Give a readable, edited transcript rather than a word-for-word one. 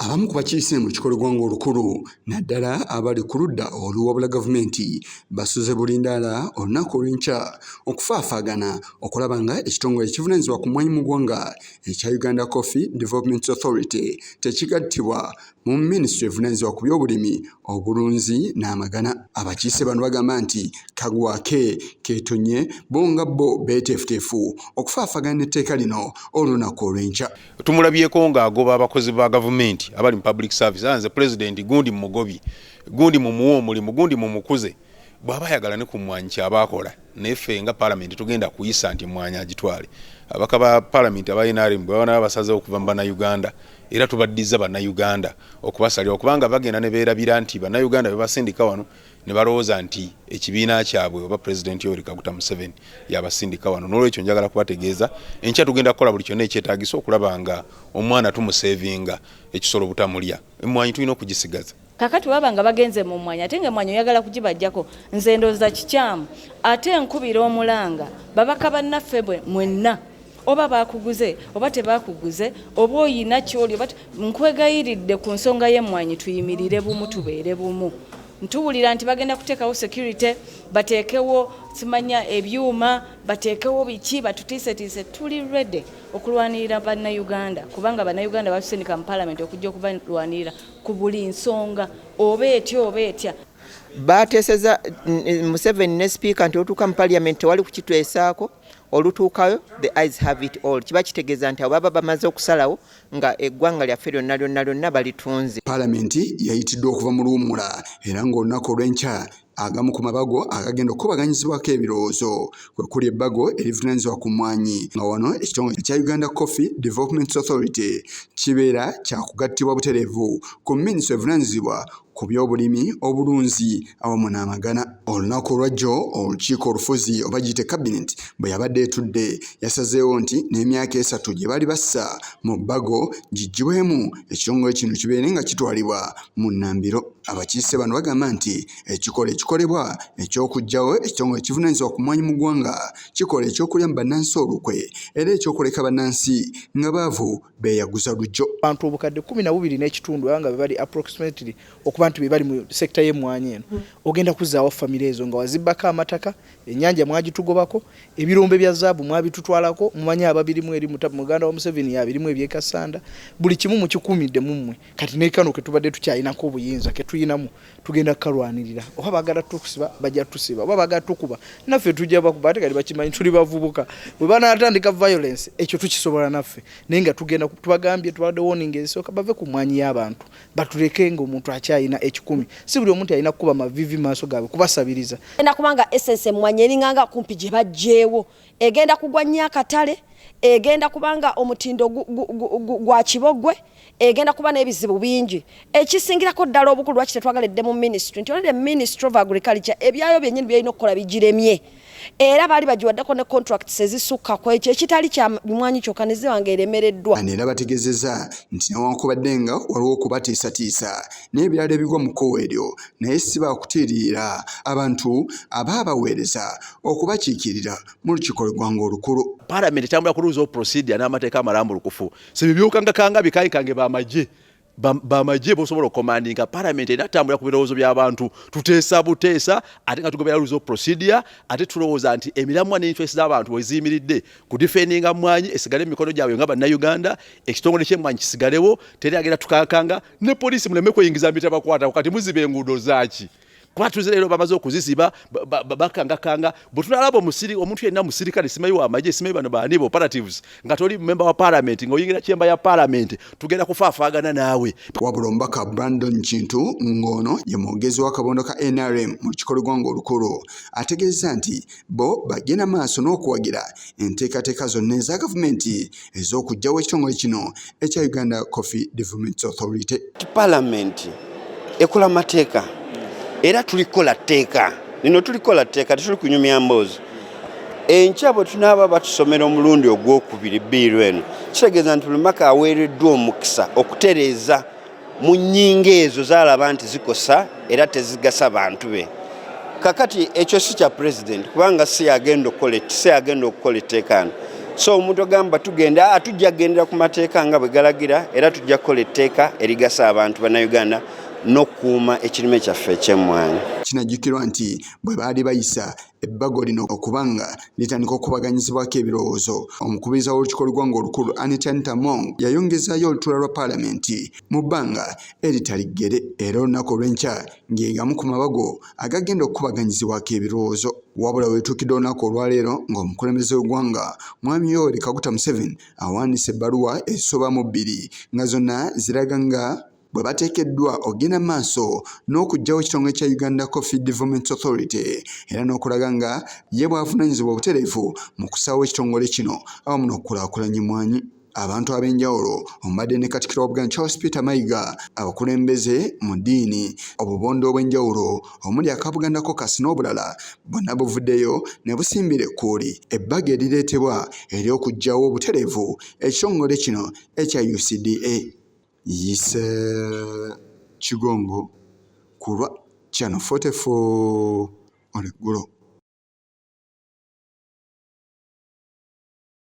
Abamu ku bakiise mu lukiiko lw'eggwanga olukulu naddala abali ku ludda oluwabula gavumenti basuze bulindaala olunaku olw'enkya okufaafaagana okulaba nga ekitongole ekivunaanyizibwa ku mmwanyi mu ggwanga ekya Uganda Coffee Development Authority tekigattibwa mu minisitule evunaanyizibwa ku byobulimi, obulunzi n'amagana. Abakiise bano bagamba nti kagwake keetonye bo nga bo beeteefuteefu okufaafagana n'etteeka lino olunaku olw'enkya. Tumulabyeko ng'agoba abakozi ba gavumenti abali mu public service, nze pulezidenti gundi mumugobi, gundi mumuwa omulimu, gundi mumukuze. Bw'aba ayagala ne ku mmwanyi kyaba akola, naye ffe nga paalamenti tugenda kuyisa nti emmwanyi agitwale. Ababaka ba paalamenti aba NRM bwe baba basazeewo okuva mu Bannayuganda, era tubaddiza Bannayuganda okubasalirawo, kubanga bagenda ne beerabira nti Bannayuganda be basindika wano ne balowooza nti ekibiina kyabwe oba Pulezidenti Yoweri Kaguta Museveni yabasindika wano. N'olwekyo njagala kubategeeza enkya tugenda kukola buli kyonna ekyetaagisa okulaba nga omwana tumuseevinga ekisolo butamulya. Emmwanyi tulina okugisigaza. Kakati baba nga bagenze mu mmwanyi ate nga emmwanyi oyagala kugibajjako, nze ndowooza kikyamu. Ate nkubira omulanga babaka bannaffe mwenna, oba bakuguze oba tebakuguze, oba oyina kyoli oba nkwegayiridde ku nsonga y'emmwanyi tuyimirire bumu, tubeere bumu. Ntuwulira nti bagenda kuteekawo security, bateekewo simanya ebyuma, bateekewo biki, batutiisetiise. Tuli ready okulwanirira Bannayuganda, kubanga Bannayuganda batusindika mu paalamenti okujja okubalwanirira ku buli nsonga, oba etya oba etya. Bateeseza Museveni ne sipiika nti olutuuka mu parliament tewali kukitwesaako, olutuukayo the ayes have it all. Kiba kitegeeza nti abo baba bamaze okusalawo nga eggwanga lyaffe lyonna lyonna lyonna balitunze. Paalamenti yayitiddwa okuva mu luwummula era ng'olunaku olw'enkya agamu ku mabago agagenda okukubaganyizibwako ebirowoozo kwe kuli ebbago erivunaanyizibwa ku mmwanyi, nga wano ekitongole ekya Uganda Coffee Development Authority kibeera kyakugattibwa butereevu ku minisitule evunaanyizibwa ku byobulimi, obulunzi awamu n'amagana. Olunaku olwajjo olukiiko olufuzi oba giyite cabinet bwe yabadde etudde yasazeewo nti n'emyaka 3 gye baali bassa mu bbago giggyibwemu ekitongole kino kibeere nga kitwalibwa mu nnambiro. Abakiise bano bagamba nti ekikola ekikolebwa eky'okuggyawo ekitongole ekivunaanyizibwa ku mmwanyi mu ggwanga kikola ekyokulya mu bannansi olukwe era ekyokuleka bannansi nga baavu beeyaguza lujjo. Abantu obukadde 12 n'ekitundu nga be bali approximately okuba nti be bali mu sekita y'emmwanyi eno, ogenda kuzzaawo famire ezo nga wazibbako amataka, ennyanja mwagitugobako, ebirombe bya zaabu mwabitutwalako, mumanyi ababirimu eri muganda wa Museveni yabirimu eby'e Kassanda, buli kimu mukikuumidde mu mmwe. Kati ne kano ke tubadde tukyalinako obuyinza ke tuyinamu tugenda kukalwanirira. Oba baagala tukusiba bajja tusiba, oba baagala tukuba naffe tujja bakuba, ate kati bakimanyi tuli bavubuka, bwe banaatandika violence ekyo tukisobola naffe. Naye nga tugenda tubagambye, tubadde warning ezisooka bave ku mmwanyi y'abantu, batuleke ng'omuntu akyalina 100. Si buli omuntu alina kukuba mavivi maaso gaabwe kubasabiriza. Egenda kubanga essence emmwanyi eringanga kumpi gye baggyeewo, egenda kugwa nnyo akatale, egenda kubanga omutindo gwa kibogwe, egenda kuba n'ebizibu bingi. Ekisingirako ddala obukulu lwaki tetwagala edde mu ministry nti olere Ministry of Agriculture ebyayo byennyini byerina okukola bigiremye, era baali bagiwaddeko ne contracts ezisukka ku ekyo ekitali kya mwanyi kyokka ne ziba nga eremereddwa. Bano era bategeezezza nti newankubadde nga waliwo okubatiisatiisa n'ebirala ebigwa mu kkowe eryo, naye si baakutiirira abantu abaabaweereza okubakiikirira mu lukiiko lw'eggwanga olukulu. Paalamenti etambula ku rules of procedure n'amateeka amalambulukufu, si bibyukangakanga bikayikange bamagye bamagye bosobola okukomandinga. Paalamenti erina tutambula ku birowoozo by'abantu, tuteesa buteesa ate nga tugobera rules of procedure, ate tulowooza nti emiramwa n'interest z'abantu weziyimiridde ku defendinga mmwanyi esigale mu mikono gyabwe nga Bannayuganda, ekitongole ky'emmwanyi kisigalewo, teri agenda tukankanga ne poliisi muleme kweyingiza mbitabakwatako. Kati muziba enguudo zaaki? Kuba tuze leero bamaze okuziziba, bakangakanga. Bwe tunalaba omusiri omuntu yenna musirikale, simanyi wamagye, simanyi bano baani operatives, nga toli member wa parliament ng'oyingira chamber ya parliament, tugenda kufaafaagana naawe. Wabula omubaka Brandon Kintu, ng'ono ye mwogezi w'akabondo ka NRM mu lukiiko lw'eggwanga olukulu, ategeezezza nti bo bagenda maaso n'okuwagira enteekateeka zonna eza gavumenti ez'okuggyawo ekitongole kino ekya Uganda Coffee Development Authority. Parliament ekola mateeka, era tulikola tteeka lino, tulikola tteeka, tetuli kunyumya mboozi. Enkya bwe tunaaba batusomera omulundi ogwokubiri bill eno, kitegeeza nti buli maka aweereddwa omukisa okutereeza mu nnyingo ezo zaalaba nti zikosa era tezigasa bantu be. Kakati ekyo si kya president, kubanga si yagenda okukola etteeka no. So omuntu agamba tugenda, tujja kugendera ku mateeka nga bwe galagira, era tujja kukola etteeka erigasa abantu bannayuganda n'okukuuma ekirime kyaffe eky'emmwanyi. Kinajjukirwa nti bwe baali bayisa ebbago lino okuba nga litandika okukubaganyizibwako ebirowoozo, omukubiriza w'olukiiko lw'eggwanga olukulu Anita Anita Among yayongezaayo olutuula lwa paalamenti mu bbanga eritali ggere, era olunaku olw'enkya ng'egamu ku mabago agagenda okukubaganyizibwako ebirowoozo. Wabula wetuukidde olunaku olwaleero ng'omukulembeze w'eggwanga Mwami Yoweri Kaguta Museveni awandiise ebbaluwa ezisoba mu 2 nga zonna ziraga nga bwe bateekeddwa okugenda mu maaso n'okuggyawo ekitongole kya Uganda Coffee Development Authority, era n'okulaga nga ye bw'avunaanyizibwa obutereevu mu kusaawo ekitongole kino awamu n'okukulaakulanya emmwanyi. Abantu ab'enjawulo omubadde ne Katikkiro wa Buganda Charles Peter Mayiga, abakulembeze mu ddiini, obubondo obw'enjawulo omuli aka Buganda Caucus n'obulala, bonna buvuddeyo ne busimbira ekkuuli ebbago erireetebwa ery'okuggyawo obutereevu ekitongole kino ekya UCDA. Yise Kigongo ku lwa Channel 44 olweggulo.